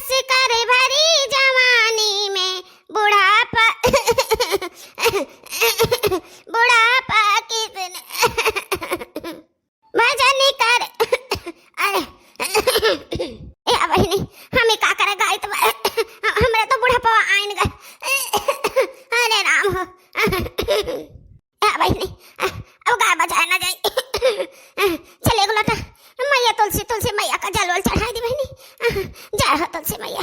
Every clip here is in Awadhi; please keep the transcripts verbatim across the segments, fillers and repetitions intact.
शिकार भरी जवानी में बुढ़ापा, बुढ़ापा किसने भजन कर। अरे, ए बहिनी, हम ई का करे गाइत बा? हमरे तो बुढ़ापा आइन गए। अरे राम हो। ए बहिनी, अब गाय बजाए ना जाई। चले एक लोटा मैया तुलसी, तुलसी मैया का जल वल चढ़ाई दी बहिनी। जय हो तुलसी मैया।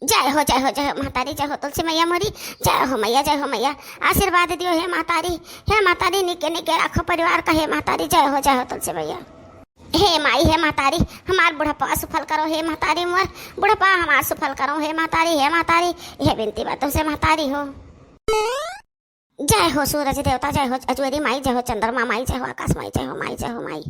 जय हो, जय हो, जय हो महतारी, जय हो तुलसी मैया मोरी, जय हो मैया, जय हो मैया। आशीर्वाद दियो हे महतारी, हे महतारी, निके निके राखो परिवार का हे महतारी, जय हो, जय हो तुलसी मैया। हे माई, हे महतारी, हमार बुढ़ापा सुफल करो हे महतारी मोर, बुढ़ापा हमार सुफल करो हे महतारी, हे महतारी, हे बिनती बा तुमसे महतारी हो। जय हो सूरज देवता, जय हो अजवेरी माई, जय हो चंद्रमा माई, जय हो आकाश माई, जय हो माई, जय हो माई।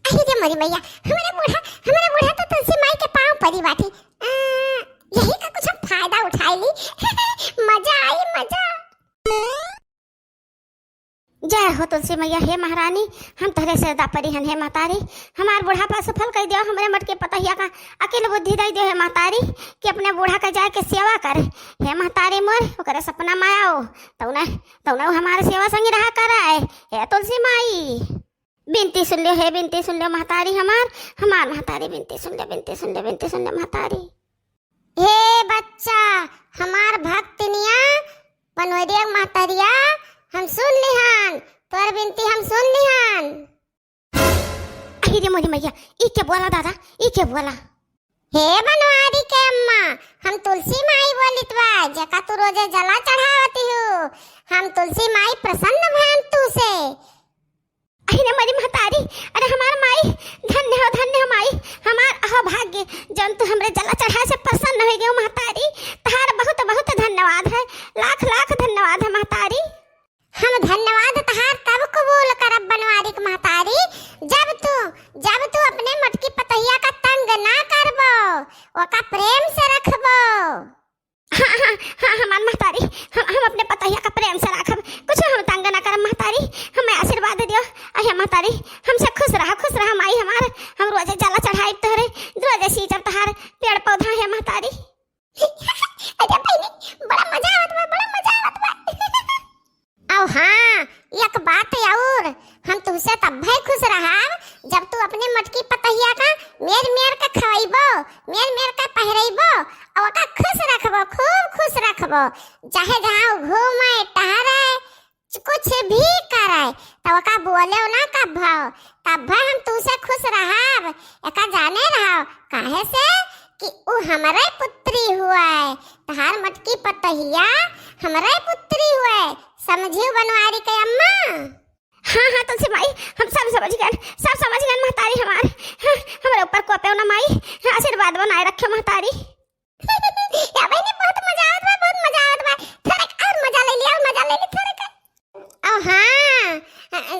अरे रे मोरी मैया, हमरे बूढ़ा, हमरे बूढ़ा तो तुलसी माई के पाँव परी बाटी। अ, यही का कुछ हम फायदा उठाई ली। मजा आई, मजा। जय हो तुलसी मैया, हे महारानी, हम तोहरे सरदा परी हन, हे महतारी, हमार बुढ़ापा सफल कई दियो, हमरे मटकी पतहिया का अकिल बुद्धि दई दियो, हे महतारी, कि अपने बूढ़ा के जाए के सेवा कर, हे महतारी मोर, ओकरे सपना में आओ, तौने, तौने हमारे सेवा संगी रहा करे, हे तुलसी माई। बिनती सुन लियो, हे बिनती सुन लियो महतारी हमार, हमार महतारी बिनती सुन लियो, बिनती सुन लियो, बिनती सुन लियो महतारी। हे बच्चा, हमार भक्तनिया, बनवरिया महतरिया, हम सुन लिहन, तोर बिनती हम सुन लिहन। अहि रे मोरी मैया, ई के बोला दादा, ई के बोला? हे बनवारी के अम्मा, हम तुलसी माई बोलित बा, जेका तू रोजे जला चढ़ावती हू। हम तुलसी माई प्रसन्न भयन तू से। अहि रे मोरी महतारी, अरे हमार माई, धन्य हो, धन्य हो माई, हमार अहो भाग्य, जौन तू हमरे जला चढ़ाए से प्रसन्न होइ गयो महतारी, तहार बहुत बहुत धन्यवाद है, लाख लाख धन्यवाद है महतारी। हम धन्यवाद तहार तब कबूल करब बनवारी के महतारी, जब तू, जब तू अपने मटकी पतहिया का तंग ना करबो, ओका प्रेम से रखबो। हाँ, हाँ, हाँ, हमार महतारी, हम, हम अपने पतहिया का प्रेम से राखब, कुछ हम तंग ना करब महतारी, हमें आशीर्वाद दियो। अहे महतारी, हमसे खुश रहा, खुश रहा माई हमार, हम रोजे जला चढ़ाई तोहरे, रोजे सींचब तहार पेड़ पौधा है महतारी। अरे बहिनी, बड़ा मजा आवत बा, बड़ा मजा आवत बा। अउ हाँ, एक बात और, हम तुहसे तब्भे खुश रहब, जब तू अपने मटकी पतहिया का मेर मेर के खवइबो, मेर मेर के पहिरइबो, अउ ओका खुश रखबो, खूब खुश रखबो, चाहे जहाँ उ घूमे, टहरे, कुछ भी करे, त ओका बोलेउ ना कब्भो, तब्भे हम तुहसे खुश रहब, एका जाने रहो, काहे से कि उ हमरे पुत्री हुए, तहार मटकी पतहिया हमरे पुत्री हुए, समझियो बनवारी के अम्मा? हाँ, हाँ, तुलसी माई, हम सब समझ गए, सब समझ गए महतारी हमार। हाँ, हमरे ऊपर कोपेउ ना माई, हाँ, आशीर्वाद बनाए रखे महतारी। या बहिनी, बहुत मजा आवत बा, बहुत मजा आवत बा। थोड़े और मजा ले ली, और मजा ले ली थोड़े का। ओ हाँ,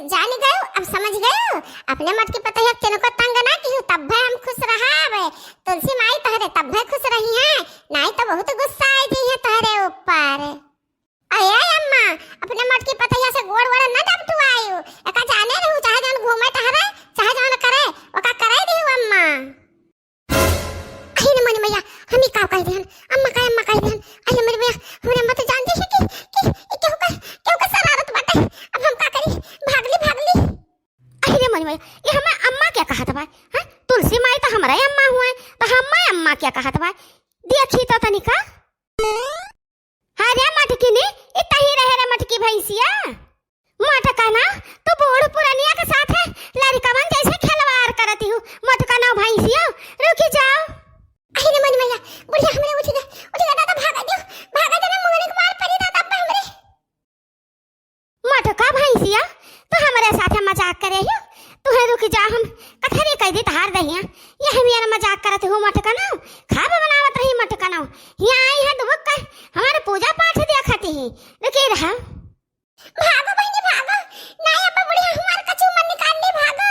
जानी गयो, अब समझ गयो। अपने मटकी पतहिया के तनको तंग ना किहू, तब्भे हम खुश रहब। तुलसी माई तोहरे तब्भे खुश रही हैं, नाई तो बहुत गुस्सा आई जइहैं तोहरे ऊपर। अये अम्मा, अपने मटकी पतहिया से गोड़ वोड़ न दबटुआयु। एका जाने रहू, चाहे जौन घूमे टहरे, चाहे जौन करे, ओका करे दिहु अम्मा। अहि रे मोरी मैया, हम ई का कह दिहन? अम्मा का, अम्मा कह दिहन। अहि रे मोरी मैया, हमरे अम्मा तो जान जाई कि, कि, कि केहू का, केहू का शरारत बाटे। अब हम का करी? भागली, भागली। अहि रे मोरी मैया, ये हमार अम्मा क्या कहत बा? हाँ? तुलसी माई तो हमरा अम्मा हुए, तो हम अम्मा क्या कहत बा? देखी तो तनिका। अरे मटकिनी, ई तही रहे रे मटकी भैंसिया। मटकना, तू बूढ़ पुरनिया के साथ है, लड़कवन जैसे खिलवाड़ करती हूँ। मटकना भैंसिया, रुकी जाओ। अहि रे मोरी मैया, बुढ़िया हमरे उठ गए, उठ गए दादा, भागा दियो, भागा दियो, मुंगरी के मार पड़ी दादा अब्बा हमरे। मटका भैंसिया, तू हमरे साथे मजाक करे हियो? तुहे रुक जा, हम कथरी कह दी तहार दहिया। ये हम यार मजाक करत हूँ मटकना, खाब बनावत रही मटकना। यहाँ आई है दुबक का, हमारे पूजा पाठ देखत ही। रुकी रहा। भागो बहिनी भागो, नाई अब बुढ़िया हमार कचू मन निकाल ली, भागो।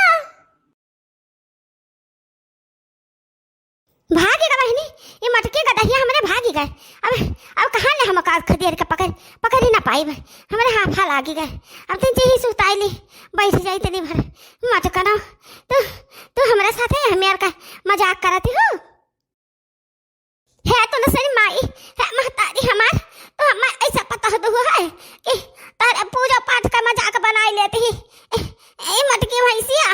भागी गा बहिनी, ये मटकी गदहिया हमरे भागी गए। अब, अब कहाँ ले हम का खदेर के पकड़, पकड़ ही ना पाइब। हमरे हाफा लागी गए। अब तनी जेही सुताई ली, बैठ जाई तनी भर। मटकना, तू, तू हमरे साथे हमें यार का मजाक करती हो? हे तुलसी माई, हे महतारी हमार, तो हमें ऐसा पता हो दुआ है कि तारे पूजा पाठ का मजाक बनाई लेती ही। ए, ए मटकी भैंसिया।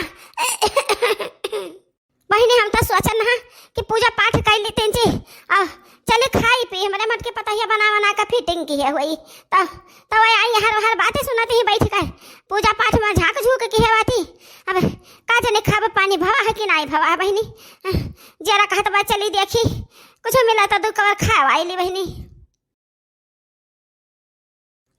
बहिनी, हम तो सोचन हा कि पूजा पाठ कर लेते जी, आ चले खाई पी, हमरे मटकी पतहिया बना बना के फिटिंग किहे होई। तो, तो वह आई हर हर बातें सुनत ही बैठ कर, पूजा पाठ में झाँक झूक किहे बाती। अब का जने खाब पानी भवा है कि नाई भवा है बहिनी? जरा कहत बा चली देखी, कुछ मिला तो दू कवर खाए वाली बहिनी।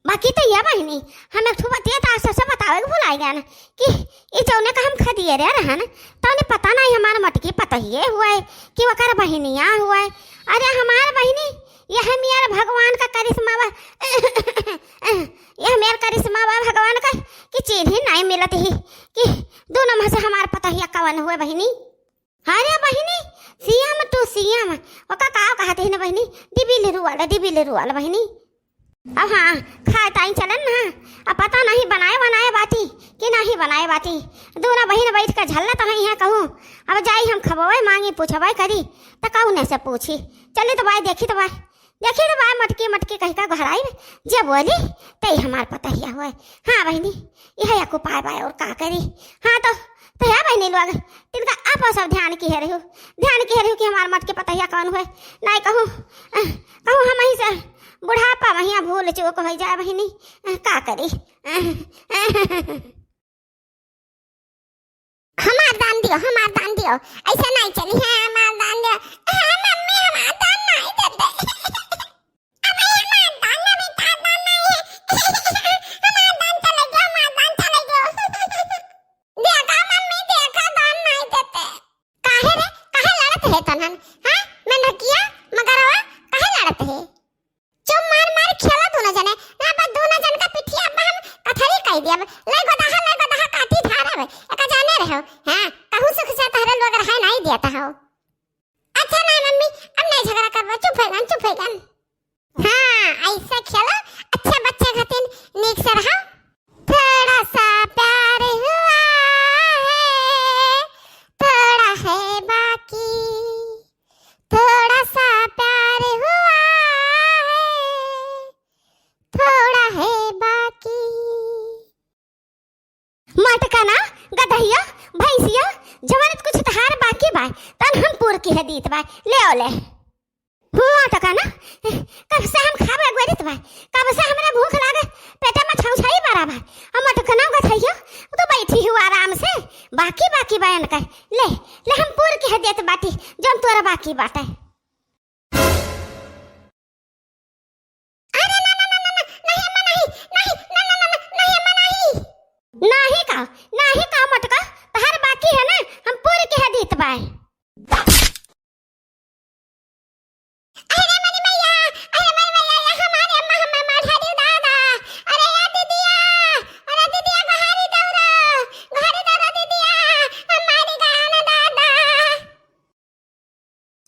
बाकी तो ये बहिनी, हम एक ठो बतिया तो सबसे बतावे के भुलाई गए ना कि ये जौने का हम खदिए रहे रहन, तौने पता नहीं हमार मटकी पतहिए हुआ है कि ओकर बहिनिया हुआ है। अरे हमार बहिनी, ये हम यार भगवान का करिश्मा बा, ये हम यार करिश्मा बा भगवान का कि चीन्ही नहीं मिलत ही कि दोनों में से हमार पतहिया कवन हुआ बहिनी। अरे बहिनी, सीएम टू सीएम, ओका का कहत ही ना बहिनी, डिबिल रुआल, डिबिल रुआल बहिनी। अब हाँ, खाए ताई चलन ना। अब पता नहीं बनाए बनाए बाटी कि नहीं बनाए बाटी। दोनों बहिन बैठ के झल्लत हैं यहाँ कहूँ। अब जाई हम खबवे मांगी, पूछबे करी, त कहूँ ने से पूछी। चली तो बाय, देखी तो बाय, देखी तो बाय, मटकी मटकी कह के घराई। जे बोली, ते हमार पतहिया हुए। हाँ बहिनी, यह एक उपाय बाय, और का करी। हाँ तो, तो है बहिनी लोग, तिनका आप सब ध्यान किहे रहो, ध्यान किहे रहो कि हमार मटकी पतहिया कौन हुए। नहीं कहूँ, अह, कहूँ हम ही से बुढ़ापा महिया भूल चूक हो जाए बहिनी, अह, का करी। अह, अह। हमार दान दियो, हमार दान दियो, ऐसे नहीं चली है, हमार दान दियो। हाँ मम्मी, हमार दान नहीं देते। अबे हमार दान अभी का दान नहीं है। हमार दान चले गयो, हमार दान चले गयो। देखा मम्मी, देखा दान नहीं देते। काहे रे, काहे लड़त है तनहन? हाँ, मेंढकिया, मगरवा, काहे लड़त है? चुप मार मार खेलो दोनों जने। ना बस दोनों जन का पिठिया अब हम कथरी कह दिया। ले गोदहा, ले गोदहा काटी धार हवे। एका जाने रहो। हाँ, कहूँ सुख से तहरे लोग रहे नहीं दिया हो। अच्छा ना मम्मी, अब नहीं झगड़ा करबो, चुप होइगन, चुप होइगन। हाँ, ऐसे खेलो, अच्छे बच्चे खातिर नीक से रहो। थोड़ा सा प्यार हुआ है, थोड़ा है बाकी, थोड़ा सा प्यार हुआ है, थोड़ा है बाकी। मटकना, गदहिया, भैंसिया, जवन कुछ तहार बाकी बाय, तन हम पूर किहे दीत बाय, ले आओ ले। मटकना, कब से हम खाबे गोरित बाय, कब से हमरा भूख लागे, पेटे में छौछाई बड़ा बाय। हम मटकना गदहिया, तू बैठी हूँ आराम से, बाकी बाकी बयान कर, ले, ले हम पूर किहे देत बाटी, जौन तोरा बाकी बाटे। अरे ना, ना, ना, ना, ना, नहीं अम्मा, नहीं, नहीं, ना, ना, ना, ना, नहीं अम्मा, नहीं। नाही का, नाही का मटका, तहार बाकी है ना, हम पूर किहे दीत बाय। अरे मोरी मैया, अरे मोरी मैया, ये हमारे अम्मा, हमें मार डाली दादा। अरे या दीदिया, अरे दीदिया, गोहारी दौड़ा, गोहारी दौड़ा दीदिया, हमारी गाना दादा।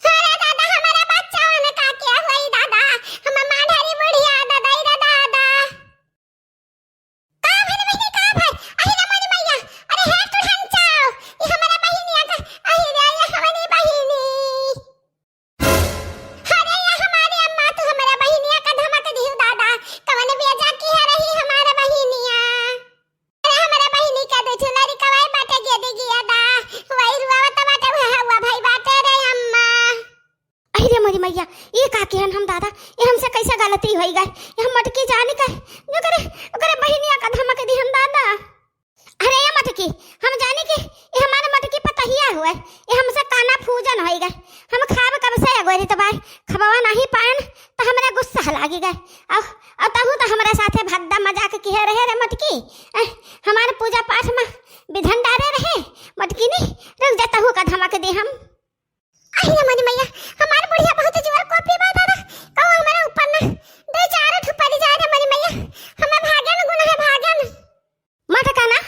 अरे दादा, हमारा बच्चा होने का क्या हुई दादा? हम माँ ढारी बुढ़िया दादा, ई रे दादा। का भर बहिनी, का भर? अहि रे मोरी मैया, अरे हे तू ढंचाओ, ई हमारा बहिनिया का, अहि रे, ये हमारी बहिनी। अरे ये हमारी अम्मा, तू हमारा बहिनिया का धमक दिहु दादा, कवन बेजा की है रही हमारा बहिनिया। अरे हमरे बहिनी के दू ठो लड़िकवा बाटे, गेदी गिया दा, वही रुआवत बाटे, वह हुआ भाई बाटे रे अम्मा। अहि रे मोरी मैया, ई का केहन हम दादा, ई हमसे कैसे गलती होई गए, ई हम मटकी जानी के, जो करे, ओकरे बहिनिया का धमक दिहन दादा। अरे ये मटकी, हम जानी कि ई हमारे मटकी पतहिया हुए, ई हमसे काना फूजन होई गए, हम खाब कब से अगोरित बाय, खबवा नहीं पाएन, तो हमरे गुस्सा लागी गए। अब, अब तहू तो हमरे साथे भद्दा मजाक किहे रहे रे मटकी। अह, हमारे पूजा पाठ में विघन डारे रहे। मटकी नी, रुक जा, तहू का धमक दे हम। अहि रे मोरी मैया, हमार बुढ़िया बहुत जोर कोपी बा दादा, कहू हमारे ऊपर ना, दो चार ठो पड़ी जा रे मोरी मैया, हमें भागन गुना है भागन। मटकना,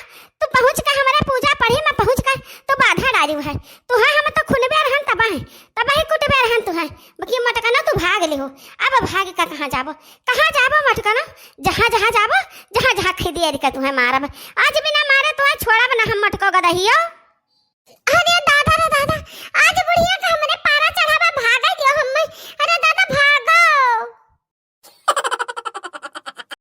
तू पहुँच का हमरे पूजा पढ़ी में पहुँच का तू बाधा डारी है। तू है हम तो खुनबे रहन तबाही, तबाही कुटबे रहन तू है। बकी मटकना तू भाग ले हो, अब भाग का कहाँ जाबो, कहाँ जाबो मटकना? जहाँ जहाँ जाबो, जहाँ जहाँ खेदिया रिका तुहे मारब, आज बिना मारे तुहे छोड़ब ना हम मटको गदहियो। अरे